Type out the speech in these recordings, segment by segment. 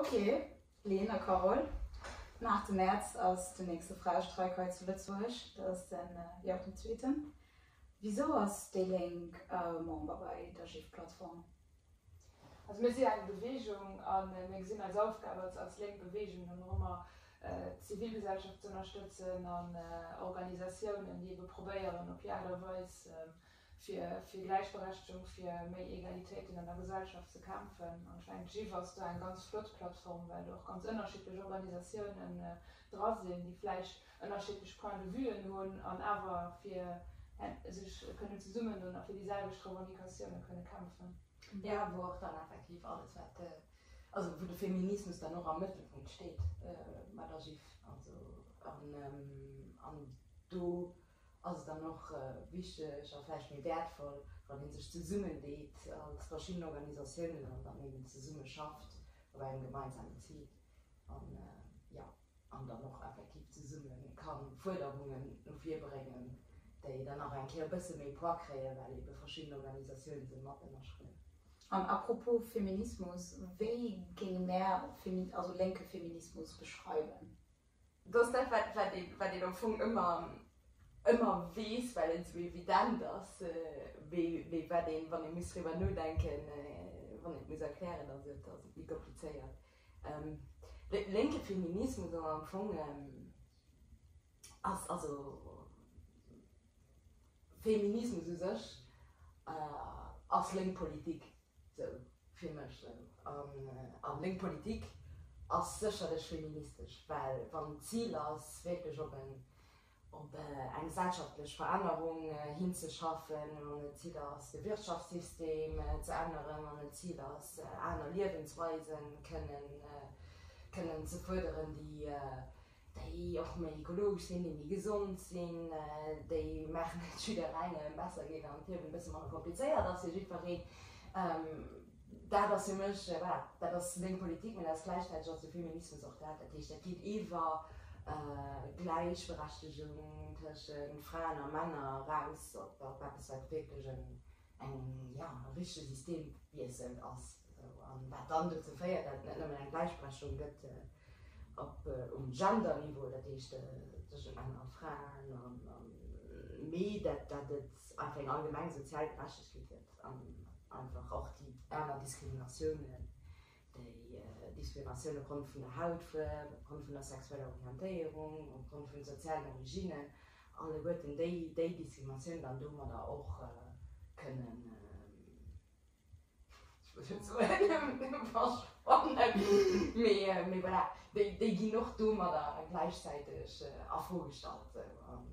Ok, Lynn a Carole, den 8 Mäerz ass den nächste Fraestreik hei zu Lëtzebuerg, dat ass den, jo, den zweeten. Wisou ass déi Lénk Member bei der GIF-Plattform? Also mir si eng Beweegung a mir gesinn eis Aufgab als als lénk Beweegung dann och ëmmer d'Zivilgesellschaft ze ënnerstëtzen an Organisatiounen, déi ebe probéieren op hir Aart a Weis fir fir Gläichberechtegung, fir méi Egalitéiten an der Gesellschaft ze kämpfen. An ech mengen d'GIF ass do eng ganz flott Plattform, well do och ganz ënnerschiddlech Organisatiounen dra sinn, déi vläicht ënnerschiddlech Point de vuen hunn an awer fir sech kënnen zesummendoen a fir déi selwecht Revendicatioune kënne kämpfen. Jo, wou och dann effektiv alles wat, also wou de Feminismus dann och am Mëttelpunkt steet mat der GIF. Also an do ass et dann och wichteg a vläicht méi wäertvoll, wann ee sech zesummendeet als verschidden Organisatiounen an dann eben zesumme schafft op engem gemeinsamen Zil an jo an dann och effektiv zesumme ka Fuerderungen no vir bréngen, déi dann nach eng Kéier e bësse méi Poids kréien, well ebe verschidden Organisatiounen se mat ënnerschriwwen. An à propos Feminismus, wéi géing mär also lénke Feminismus beschreiwen? Dat ass dat, wat, wat een, wat een am Fong ëmmer, ëmmer weess, well et esou evident ass, mee, mee wat een, wann ee muss driwwer nodenken, wann een et muss erklären, ass et, ass et méi komplizéiert. Lénke Feminismus ass am Fong, ass also Feminismus u sech ass lénk Politik. Sou fir mech sou. An lénk Politik ass sécherlech feministesch, well wann d'Zil ass wierklech op en op eng gesellschaftlech Verännerung hinzeschaffen, wann et d'Zil ass de Wirtschaftssystem ze änneren, wann et d'Zil ass aner Liewensweisen kënnen kënnen ze fuerderen, déi déi och méi ekologesch sinn, déi méi gesond sinn, déi maachen, et jidderengem besser geet an d'Liewen e bësse manner komplizéiert ass fir jiddwereen. Dat ass fir mech, voilà, dat ass meng Politik, mä dat ass gläichzäiteg ass de Feminismus och dat. Dat heescht, dat geet iwwer Gläichberechtegung tëschent Fraen a Männer eraus op eppes, wat wierklech en eng, jo, e richtege Systemwiessel ass, esou, an wat dann dozou féiert, datt et net nëmmen eng Gläichberechtigung gëtt op um Gender-Niveau, dat heescht tëschent Männer a Fraen, an, an, mee dat, dat et einfach eng allgemeng sozial Gerechtegkeet gëtt an einfach och déi aner Diskriminatiounen, déi Diskriminatioun opgrond vun der Hautfuerf, opgrond vun der sexueller Orientéierung, opgrond vun sozialen Originnen, alleguerten déi déi Diskriminatioun dann domadder och kënnen, ech wëll net soen verschwannen, mee mee voilà, déi déi ginn och domadder gläichzäiteg a Fro gestallt esou. An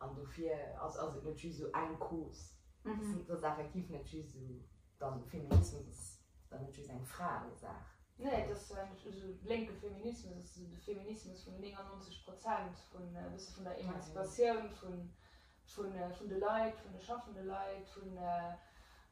an dofir ass ass et net just esou eng Cause, et ass effektiv net just esou dann Feminismus ass dann net just eng Fraesaach. Nee, et ass esou lénke Feminismus ass esou de Feminismus vun 99 Prozent, vun e bësse vun der Emanzipatioun vun, vun, vun de Leit, vun de schaffende Leit, vun,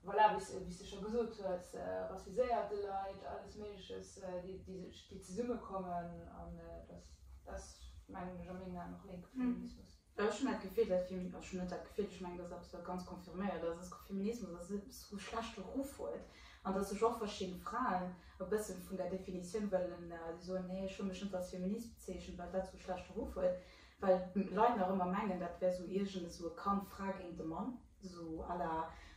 voilà, wéi s, wéi s de scho gesot hues, rassiséierte Leit, alles Méigleches, déi, déi sech, déi zesummekommen an dat ass, dat ass mengen ech a mengen Aen och lénke Feminismus. Ech hunn dat Gefill, dat Femi, ech hunn net dat Gefill, ech mengen, dat ass eppes, wat ganz confirméiert ass, dass Feminismus ass esou e schlechte Ruff huet an dass sech och verschidde Fraen e bësse vun där Definitioun wëllen, déi soen, nee, ech wëll mech net als Feminist bezeechnen, well dat esou e schlechte Ruff huet, well d'Leit nach ëmmer mengen, dat wär esou iergend esou e Kampf Fra géint de Mann, esou à la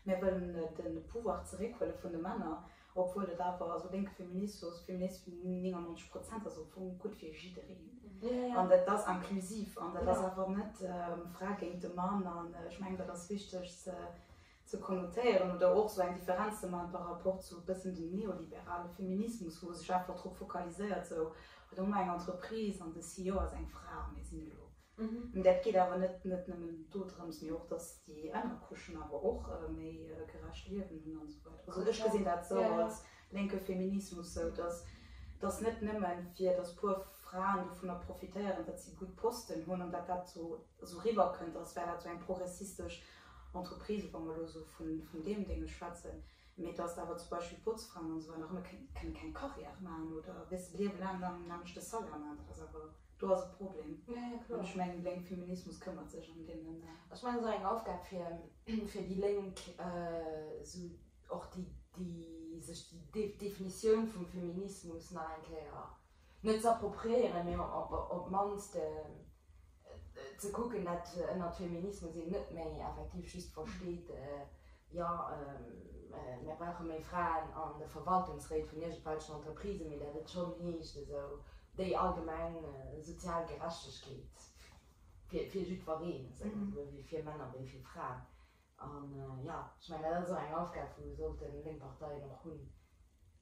mär wëllen de Pouvoir zeréckhuele vun de Männer. Obwuel et awer, also lénke Feminismus, Feminist vun 99 Prozent ass am Fong gutt fir jiddereen. An dat ass inklusiv an dat ass awer net Fra géint de Mann. An ech mengen, dat ass wichteg ze ze konnotéieren oder och esou eng Differenz ze maachen par rapport zu e bëssen dem neoliberale Feminismus, wou sech einfach drop fokaliséiert, esou, do hu mer eng Entreprise an de CEO ass eng Fra a mir sinn elo Mee dat geet awer net net nëmmen do drëms, mee och, datt déi aner Couchen awer och méi gerecht Liewen hunn an esou weider. Also ech gesinn dat esou als lénke Feminismus, esou datt datt net nëmmen fir datt puer Fraen dovunner profitéieren, datt si gutt Posten hunn an datt dat esou esou riwwerkënnt, als wär dat esou eng progressistesch Entreprise, wa mer elo esou vun vun deem Dénge schwätzen, mee datt awer zum Beispill Botzfraen an esou weider nach ëmmer kënne keng Carrière maachen oder weess de Liewe laang dann nämmlechte Salaire maachen. Dat ass awer. Do ass e Problem. An ech mengen, lénk Feminismus këmmert sech ëm deenen. Ech mengen, et ass och eng Aufgab fir, fir déi Lénk, esou och déi, Déi sech déi Definitioun vum Feminismus nach eng Kéier net z'appropriéieren, mee op d'mannst ze kucken, dat ënnert Feminismus een net méi effektiv just versteet, jo, mir brauche méi Fraen an de Verwaltungsréit vun iergendwelchen Entreprisen, mee dat et schonn heescht esou déi allgemeng sozial Gerechtegkeet fir jiddwereen, esou wéi fir Männer wéi fir Fraen. An jo, ech mengen, dat ass och eng Aufgab, wou sollten lénk Parteien och hunn.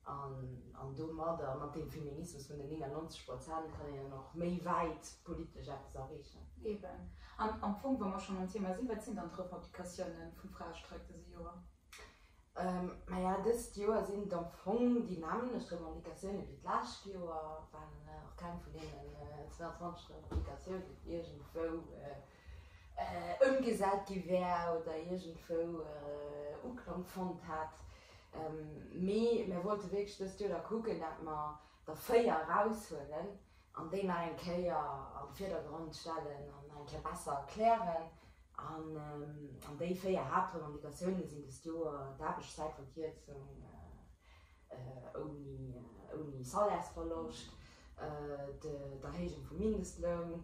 An domadder, mat deem Feminismus vun den 99 Prozent, kann een dann och méi wäit politesch eppes erreechen. Eben. An am Fong, wa mer schonn am Thema sinn, wat sinn dann d'Revendicatiounen vum Fraestreik dëse Joer? Maja, dëst Joer sinn et am Fong déi nämmlecht Revendicatioune wéi d'lescht Joer, well och keng vun deenen 22 Revendicatiounen iergendwou ëmgesat gi wär oder iergendwou Uklang fonnt hätt. Mee mir wollte wierklech dëst Joer da kucken, dat mer der 4 eraushuelen an déi nach eng Kéier an de Virdergrond stellen an nach eng Kéier besser erklären. An déi 4 Haaptrevendicatioune sinn dëst Joer d'Aarbechtszäitverkierzung, ouni Salairsverloscht, d'Erhéijung vum Mindestloun,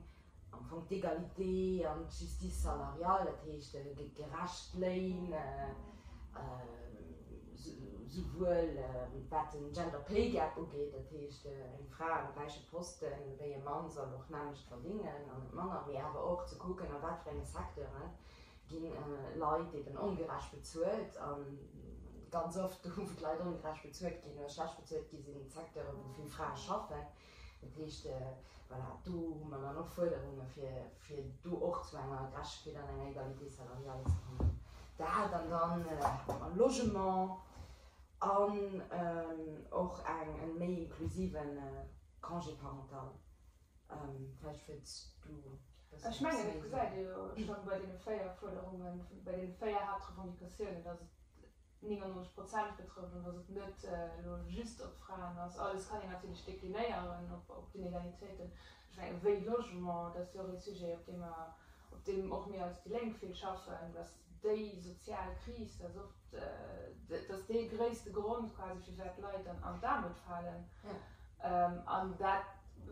am Fong d'Egalité an d'Justice salariale, dat heescht gerecht Léin, souwuel wat den Gender Pay Gap ugeet, dat heescht eng Fra am gläiche Poste wéi e Mann soll och d'nämmlecht verdéngen an net manner, mee awer och ze kucken, a wat fir enge Secteuren ginn Leit eben ongerecht bezuelt an ganz oft do wou d'Leit ongerecht bezuelt ginn oder schlecht bezuelt gi sinn d'Secteure wou vill Frae schaffen. Dat heescht voilà do hu mer dann och Fuerderunge fir fir do och zu enger Gerechtegkeet an enger Égalité salariale ze kommen. Dat an dann hate mer Logement an och eng e méi inklusive Congé parental. Vläicht wëlls du e bëssen Ech mengen, et gesäit ee jo schonn bei deene 4 Fuerderungen, bei deene 4 Haaptrevendicatiounen, dass et 99 Prozent betrëfft an dass et net elo just op d'Fraen ass. Alles kann een natierlech deklinéieren op d'Inegalitéiten. Ech mengen, wéi Logement, dat ass jo och ee Sujet, op deem mer, op deem och mir als déi Lénk vill schaffen, dass déi sozial Kris, dass oft, dass dee gréisste Grond quasi, firwat d'Leit an d'Aarmut falen. An dat,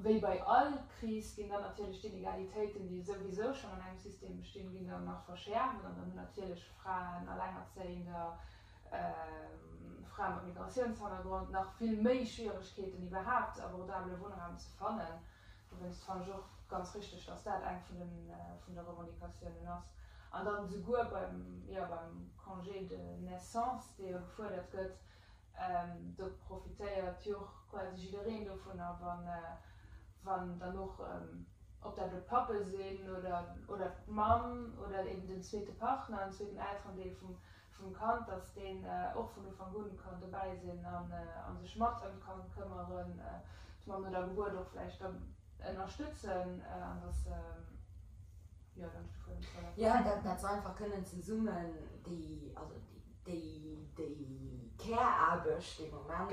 wéi bei all Kris, ginn dann natierlech d'Inegalitéiten, déi souwisou schonn an engem System bestinn, ginn dann nach verschäerft. An dann hunn natierlech Fraen, Allengerzéiender, Frae mat Migratiounshannergrond nach vill méi Schwieregkeeten, iwwerhaapt abordabele Wunnraum ze fannen. Dowéinst fannen ech och ganz richteg, dass dat eng vun de vun de Revendicatiounen ass. An dann esouguer beim, jo, beim Congé de naissance, dee jo gefuerdert gëtt, do profitéiert jo och quasi jiddereen dovunner, wann, wann dann och, ob dat elo d'Pappe sinn oder, oder d'Mamm oder eben den zweete Partner, den zweeten Elterendeel vum, vum Kand, dass deen och vun Ufank un kann dobäi sinn a sech mat ëm d'Kand këmmeren, d'Mamm no der Gebuert och vläicht da ënnerstëtzen an dass, jo, dann ech de Fuedem verluer. Jo, dat se einfach kënnen zesummen déi, also déi, déi Care-Aarbecht dee Moment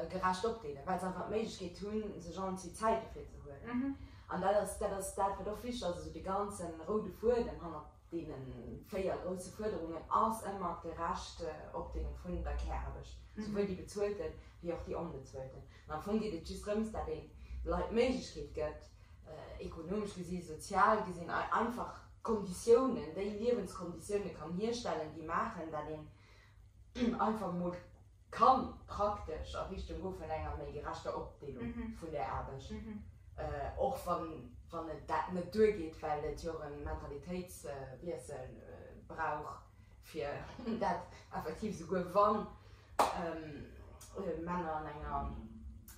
gerecht opdeelen, well se einfach d'Méiglechkeet hunn, sech allen zwee Zäit dofir ze huelen. An dat ass, dat ass dat, wat och wichteg ass, esou dee ganze roude Fuedem hannert Deene 4 grousse Fuerderungen ass ëmmer d'gerecht Opdeelung vun der Care-Aarbecht, souwuel déi bezuelte wéi och déi onbezuelten. An am Fong geet et just drëms, dat een de Leit d'Méiglechkeet gëtt, ekonomesch gesi, sozial gesinn, einfach Konditiounen, déi Liewenskonditioune kann hierstellen, déi maachen, dat een einfach emol kann praktesch a Richtung goe vun enger méi gerechter Opdeelung vun der Aarbecht, och wann et dat net duergeet, well et jo och e Mentalitéitswiessel brauch, fir dat effektiv, souguer wa Männer an enger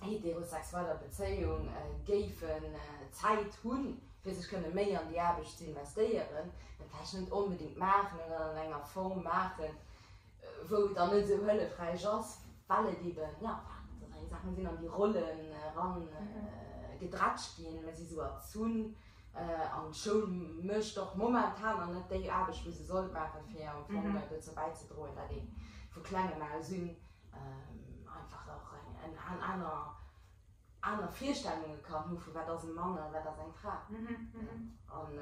heterosexueller Bezéiung géifen Zäit hunn, fir sech kënne méi an déi Aarbecht ze investéieren, et vläicht net onbedéngt maachen oder an enger Form maachen, wou et dann net esou hëllefräich ass, well et eben, jo, well et eng Saach, mir sinn an déi Rollen eran gedrätscht ginn, mir si sou erzunn an d'Schoul mécht och momentan nach net déi Aarbecht, wou se sollt maachen, fir am Fong dozou bäizedroen, datt ee vu klengem aus un einfach och eng aner, aner Virstellunge kann hu vu wat ass e Mann a wat ass eng Fra. An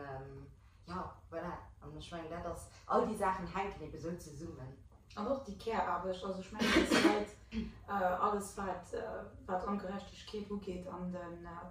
jo, voilà, an ech mengen, dat ass, all déi Saachen hänken ebe sou zesummen. An och déi Care-Aarbecht, also ech mengen, dass d'Leit alles wat wat Ongerechtegkeet ugeet an de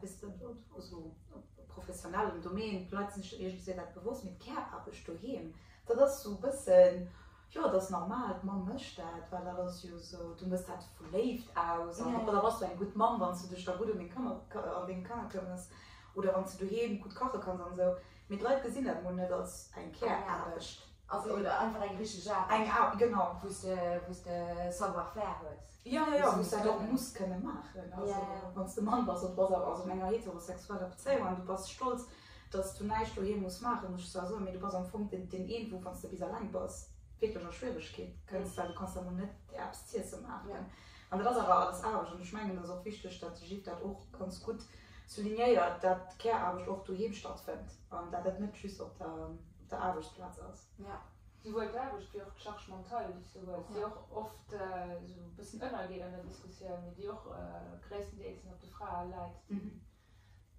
bis de also op professionellem Domaine, d'Leit sinn sech iergendwéi dat bewosst, mee d'Care-Aarbecht doheem, dat ass esou e bëssen, jo dat ass normal, d'Mamm mécht dat, well dat ass jo esou, du méchs dat vu Léift aus an da bass du eng gutt Mamm, wann s du dech da gutt ëm deng Kanner an deng Kanner këmmers oder wann s du doheem gutt kache kanns an esou. Mee d'Leit gesinn dat mol net als eng Care-Aarbecht. Also, oder einfach eng richteg Aarbecht. Eng Aarbecht, genau. Wou s de, wou s de Savoir-faire hues. Jo, jo, jo, wou s de dat och muss kënne maachen. Also, wann s de Mann bass, oder du bass awer also an enger heterosexueller Bezéiung an du bass stolz, datt s du näischt doheem muss maachen, muss ech zwar soen, mee du bass am Fong deen, deen een, wou, wann s de bis alleng bass, wierklech a Schwieregkeet kënns, well du kanns da mol net der eppes z'iesse maachen. An dat ass awer alles Aarbecht. An ech mengen, et ass och wichteg, datt de Gilles dat och ganz gutt Soulignéiert, dat d'Care-Aarbecht och doheem stattfënnt an dat et net just op der Aarbechtsplaz ass. Jo, souwuel d'Aarbecht wéi och d'Charge mentale, déi s du hues, déi och oft esou e bëssen ënnergeet an der Diskussioun, mee déi och gréisstendeels op de Frae läit,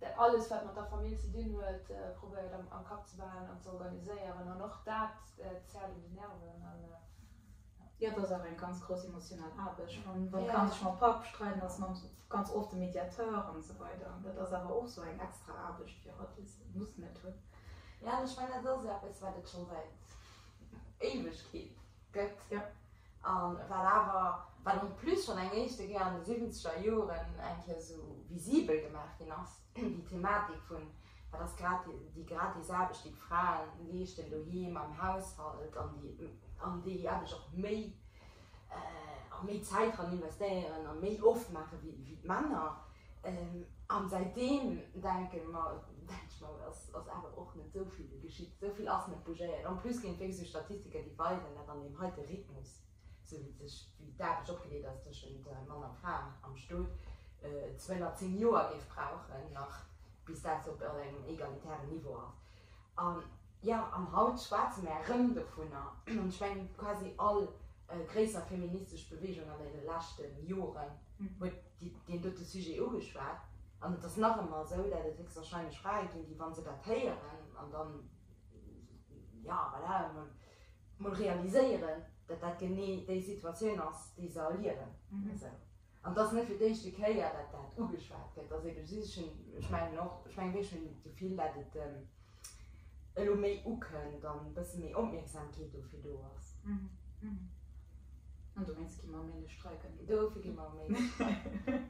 déi alles, wat mat der Famill ze dinn huet, probéiert am Kapp ze behalen an ze organiséieren. An och dat zerrt un den Nerven. Jo, et ass awer eng ganz grouss emotional Aarbecht. Wann d'Kand sech mam Papp streiden, ass d'Mamm ganz oft de Mediateur an esou weider. An dat ass awer och esou eng extra Aarbecht fir hatt, déi se muss net hunn. Jo, an ech mengen, dat ass eppes, wat et scho säit Éiwegkeet gëtt. Jo. An wat awer, wat en plus schonn eng éischte Kéier an de siwwenzeger Joren eng Kéier esou visibel gemaach ginn ass, déi Thematik vun, wat ass grad déi gratis Aarbecht, déi d'Fraen leeschten doheem am Haushalt an déi an déi Aarbecht och méi a méi Zäit dran investéieren a méi oft maache wéi d'Männer. An säitdeem denke mer, denke ech mer, ass ass awer och net esou vill geschitt, esou vill ass net bougéiert. En plus ginn et wierklech esou Statistiken, déi weisen, dat an deem heite Rhythmus, esou wéi sech, wéi d'Aarbecht opgedeelt ass tëschent Mann a Fra am Stot, 210 Joer géif brauchen nach, bis dat op engem egalitären Niveau ass. An jo, an haut schwätze mär erëm dovunner. An ech mengen, quasi all gréisser feministesch Beweegung an deene leschte Joren huet deen dote Sujet ugeschwat. An et ass nach ëmmer esou, dat et héchstwahrscheinlech Frae ginn, déi, wa se dat héieren an dann, jo, voilà, emol, mol realiséieren, dat dat genee déi Situatioun ass, déi se erliewen. Esou. An et ass net fir d'éischte Kéier, dat dat ugeschwat gëtt. Ass ebe just, ech hunn, ech mengen och, ech mengen wierklech, ech hunn d'Gefill, dat et elo méi ukënnt an e bësse méi Opmierksamkeet dofir do ass. An dowéinst gi mer e Méindeg streiken. Dofir gi mer e Méindeg streiken.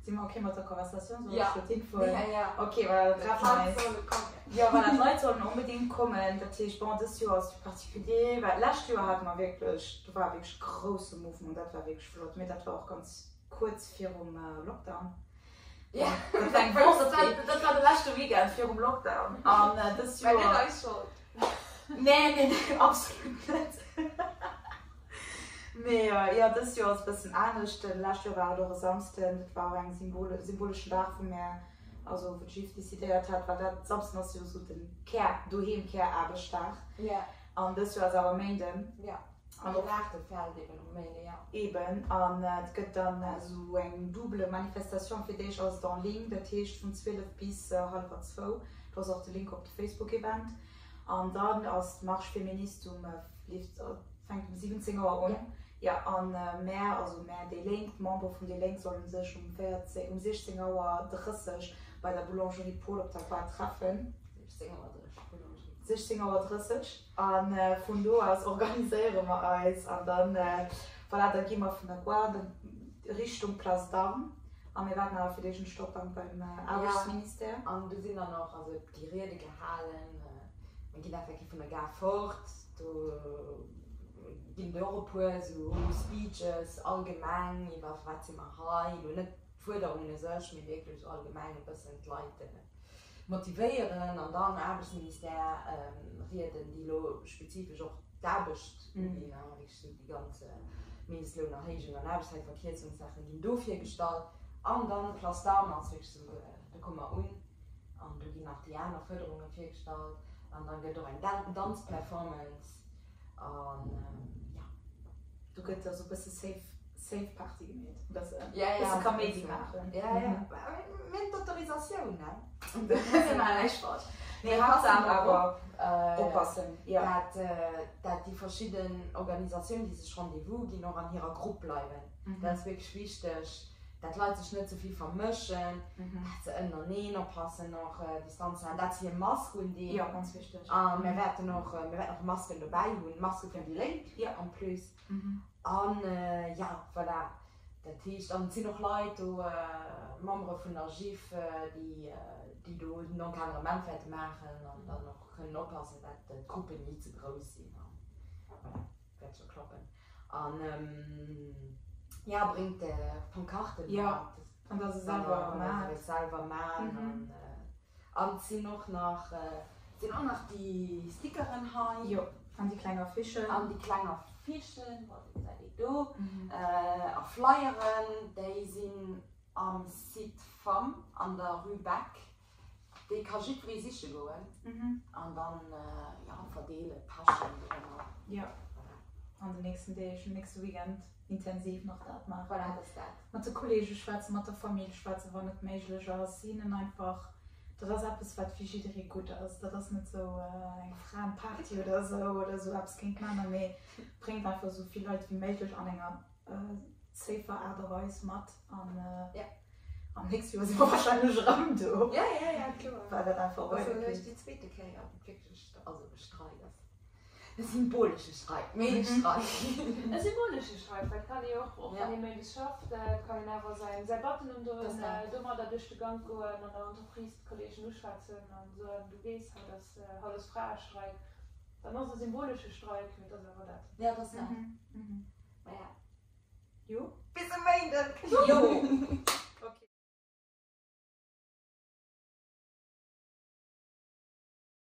Si mer ok mat der Conversatioun? Soll ech fir d'Infoen? Ja, ja. Ok, voilà, da treffe mer D'Leit eis. solle kommen. Jo, voilà, d'Leit sollen onbedéngt kommen. Dat heescht, bon, dëst Joer ass particulier, well d'lescht Joer hate mer wierklech, do war wierklech grousse Mouvement, dat war wierklech flott, mee dat war och ganz kuerz virum Lockdown. Ja. Dat war eng Woch, dat war, dat war de leschte Weekend virum Lockdown. An dëst War Joer. net eis Schold. Nee, nee, nee, absolut net. Mee jo, dëst Joer ass e bëssen anescht. Lescht Joer war et och e Samsden, dat war och eng symbole, symboleschen Dag, wou mär, also wou d'Jiff decidéiert hat, well dat Samsden ass jo esou de Care, doheem Care-Aarbechtsdag. Ja. An dëst Joer ass awer Méinden. Ja. An och Waarte fält eben op Méinde, ja. Eben. An et gëtt dann esou eng double Manifestation. Fir d'éischt ass et en ligne, dat heescht vun 12 bis hallwer zwou. Do ass och de Link op de Facebook-Event. An dann ass d'Marche féministe um, leeft, fänkt um 17 Auer un. Jo, an mär, also mär déi Lénk, d'Membere vun déi Lénk sollen sech um 14, um 16 Auer 30 bei der Boulangerie Paul op der Gare treffen. 16 Auer 30, Boulangerie. 16 Auer 30. A vun do aus organiséiere mer eis an dann, voilà, da gi mer vun der Gare Richtung Place d'Armes. A mir waarden awer fir d'éischt en Stopp beim Aarbechtsministère. An do sinn dann och, also et gi Riede gehalen, mir ginn effektiv vun der Gare fort, do ginn et och e puer esou Speeches allgemeng iwwer firwat si mer hei, elo net d'Fuerderungen u sech, mee wierklech esou allgemeng e bëssen d'Leit motivéieren. An dann Aarbechtsministère Rieden, déi elo spezifesch och d'Aarbecht uginn, wierklech esou déi ganz Mindestlounerhéijung an Aarbechtszäitverkierzungssaachen ginn do virgestallt. An dann Place d'Armes ass wierklech esou, do komme mer un an do ginn nach déi aner Fuerderunge virgestallt an dann gëtt och eng Danzperformance an jo. Do gëtt da sou e bësse safe, safe Party gemeet, e bësse, Ja, ja. bësse Kaméidi maachen. Ja, ja. Mir hunn d'Autorisatioun, ne? Mir maachen näischt falsch. Mee Haaptsaach awer oppassen, jo. Dat, dat déi verschidden Organisatiounen, déi sech Rendez-vous ginn, och an hirer Grupp bleiwen. Dat ass wierklech wichteg, dat d'Leit sech net ze vill vermëschen, dat se ënnereneen oppassen, och Distanz halen, dat se hir Mask undinn. Jo, ganz wichteg. A mir wäerten och, mir wäerten och Masken dobäi hunn, Maske vun déi Lénk en plus. An jo, voilà. Dat heescht, an et sinn och Leit do, Membere vun der GIF, déi, déi do den Encadrement wäerte maachen an dann och kënnen oppassen, dat d'Gruppen ni ze grouss sinn. An voilà, wäert scho klappen. An jo, bréngt Pancarten mat. An der se selwer maacht. Selwer maan. An et sinn och nach, et sinn och nach déi Stickeren hei. Jo, an déi kleng Affichen. An déi kleng Affichen, bon, déi gesäit een do. A Flyeren, déi sinn am Site Femmes an der Rue Beck. Déi ka jiddweree siche goen an dann, jo, verdeelen, pechen, wéi ëmmer. Jo, an den nächsten Deeg, den nächste Weekend intensiv nach dat maachen. Voilà, dat ass dat. Mat de Kollege schwätzen, mat der Famill schwätzen, wann et méiglech ass, hinnen einfach, dat ass eppes, wat fir jidderee gutt ass. Dat ass net esou eng Fraenparty oder esou oder esou eppes géint d'Männer, mee bréngt einfach esou vill Leit wéi méiglech an enger safer Aart a Weis mat an am nächste Joer si mer warscheinlech erëm do. Ja, ja, ja, kloer. Well dat einfach och. Dat ass déi zweete Kéier, wou et wierklech, also e Streik ass. E symbolesche Streik, mee e Streik. E symbolesche Streik, well et kann ee och, och wann ee méindes schafft, et kann een awer säin, säi Button undoen, domadder duerch de Gank goen, an der Entreprise d'Kolleegen uschwätzen an soen, du weess, haut ass, haut ass Fraestreik. Dann ass e symbolesche Streik, mee et ass awer dat. Ja, et ass dat. Maja. Jo. Bis e Méinden! Jo!